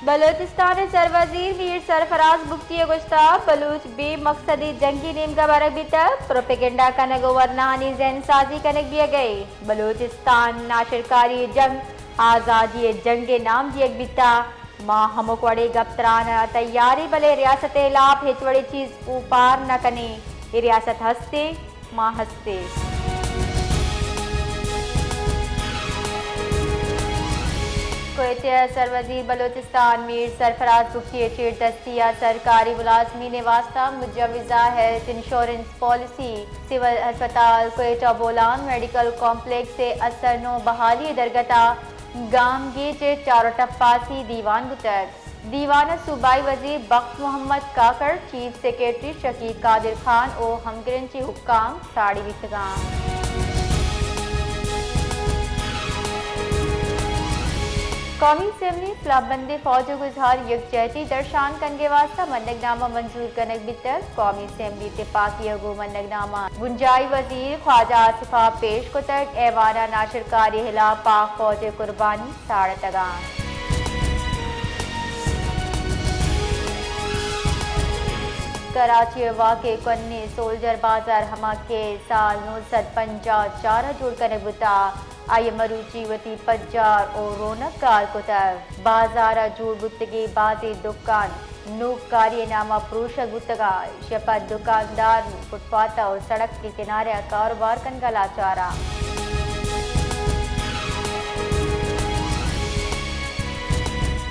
بلوچستان ءِ سروزیر میر سرفراز بگٹی ءَ گوشتگ، بلوچ بے مقصدیں جنگے نیمگ ءَ برگ بیتگ، پروپیگنڈا کنگ ءُ ورناہانی ذہن سازی کنگ بیگ ءَ اِنت۔ بلوچستان ناشرکاری ءِ جنگ آزادی ءِ جنگ ءِ نام دیگ بیتگ۔ ما ہمک وڑیں گپ تران ءَ تیار ایں، بلے ریاست ءِ ہلاپ ہچ وڑیں چیز اوپار نہ کنیں۔ اے ریاست ہست ایں، ما ہست ایں۔ کوئٹہ ءِ سروزیر بلوچستان میر سرفراز بگٹی ءِ چیردستی ءَ سرکاری ملازمین ءِ واستہ مجوزہ ہیلتھ انشورنس پالیسی، سول ہسپتال کوئٹہ بولان، میڈیکل کمپلیکس ءِ اثر نو بحالی ءِ درگت ءَ گامگیج ءِ چار ءُ ٹپاسی دیوان بوتگ۔ دیوان ءَ صوبائی وزیر بخت محمد کاکڑ، چیف سیکرٹری شکیب قادر خان ءُ ہمگرنچیں حکام ساڑی بیتگ اَنت۔ قومی اسمبلی اسلام بندیں فوج ءِ گوزار یکجہتی درشان کنگ ءِ واستہ منگ نامہ منظور کنگ بیتگ۔ قومی اسمبلی ءِ تپاکی ءَ گوں منگ نامہ بنجاہی وزیر خواجہ آصف ءَ پیش کتگ۔ ایوان ءَ ناشرکاری ءِ ہلاپ پاک فوج ءِ قربانی ساڑتگ اَنت۔ کراچی ءِ واک ءِ کنیں سولجر بازار، ہما کہ سال نو سد پنجاہ ءُ چار ءَ جوڑ کنگ بوتگ، آئی ءَ مروچی وتی پجار ءُ رونق گار کتگ۔ بازار ءَ جوڑ بوتگیں بازیں دکان نوکاری ءِ نام ءَ پروشگ بوتگ اَنت۔ ایشی ءَ پد دکاندار فٹ پاتھ ءُ سڑک ءِ کنارہ ءَ کاروبار کنگ ءَ لاچار اَنت۔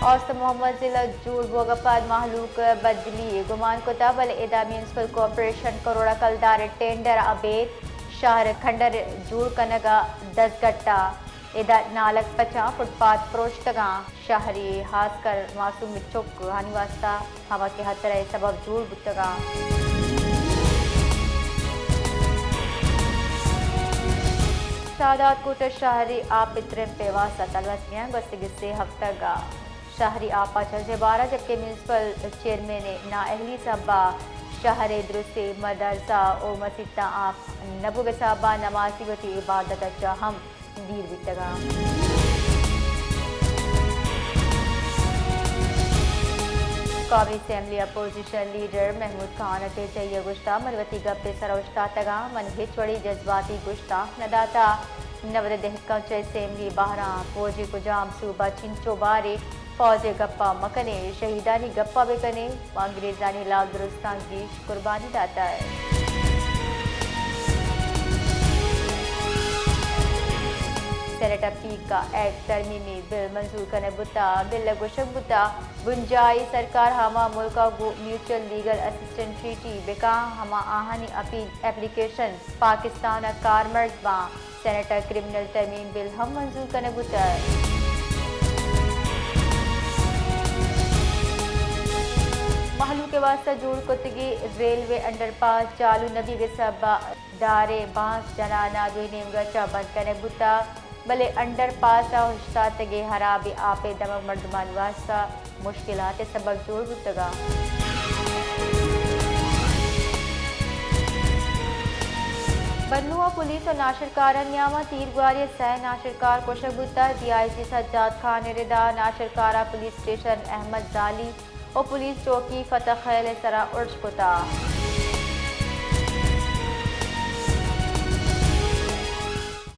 اوست محمد ضلع جوڑ بوگ ءَ پد مہلوک ءَ بدلی ءِ گمان کتگ، بلے ادا میونسپل کارپوریشن کروڑ ءَ کلدار ءِ ٹینڈر ءَ ابید شہر ءِ کھنڈر جوڑ کنگ ءَ دزگٹ اَت۔ ادا نالگ پچاں فٹ پاتھ پروشتگ اَنت۔ شہری، ہاس کر معصوم چک آنی واستہ ہما کہ ہترہ ءِ سبب جوڑ بوتگ اَنت۔ شہداد کوٹ ءَ شہری آپ ءِ ترمپ ءِ واستہ تلوس نیاں گوستگیں سے ہفتگ ءَ شہری آپ ءَ چہ زبارہ، جبکہ میونسپل چیئرمین ءِ نااہلی سبب ءَ شہر ءِ درستیں مدرسہ ءُ مسیتاں آپ نہ بوگ ءِ سبب ءَ نمازی وتی عبادت ءَ چہ ہم دیر بیتگ اَنت۔ قومی اسمبلی اپوزیشن لیڈر محمود خان اٹیچئی ءَ گوشتگ، من وتی گپ ءِ سر ءَ اوشتاتگ آں، من ہچ وڑیں جذباتی گشتانک نہ داتگ۔ نود ءِ دہکاں چہ اسمبلی ءِ بہر آں، فوج ءِ کجام سوب ءَ چنچو بارے فوج ءِ گپ ءَ مہ کن ئے، شہیدانی گپ ءَ بہ کن ئے، ما انگریزانی ہلاپ درستاں گیش قربانی داتگ۔ سینیٹ ءَ پیکا ایکٹ ترمیمی بل منظور کنگ بوتگ۔ بل ءَ گوشگ بوتگ، بنجاہی سرکار ہما ملک ءَ گوں میوچل لیگل اسسٹنس ٹریٹی بکاں، ہما آہانی اپی-، اپلیکیشن پاکستان ءَ کارمرز باں۔ سینیٹ ءَ کرمنل ترمیم بل ہم منظور کنگ بوتگ۔ مہلوک ءِ واستہ جوڑ کتگیں ریلوے انڈر پاس چالو نہ بیگ ءِ سبب ءَ دار ءِ بانز جنان ءَ دوئیں نیمگ ءَ چہ بند کنگ بوتگ، بلے انڈر پاس ءَ اوشتاتگیں ہرابیں آپ ءِ دمگ مردمانی واستہ مشکلات ءِ سبب جوڑ بوتگ اَنت۔ بنوں ءَ پولیس ءُ ناشرکارانی نیام ءَ تیرگواری ءَ سئے ناشرکار کشگ بوتگ۔ ڈی آئی جی سجاد خان ءِ ردا ناشرکار ءَ پولیس اسٹیشن احمد زالی ءُ پولیس چوکی فتح خیل ءِ سرا ارش کتگ۔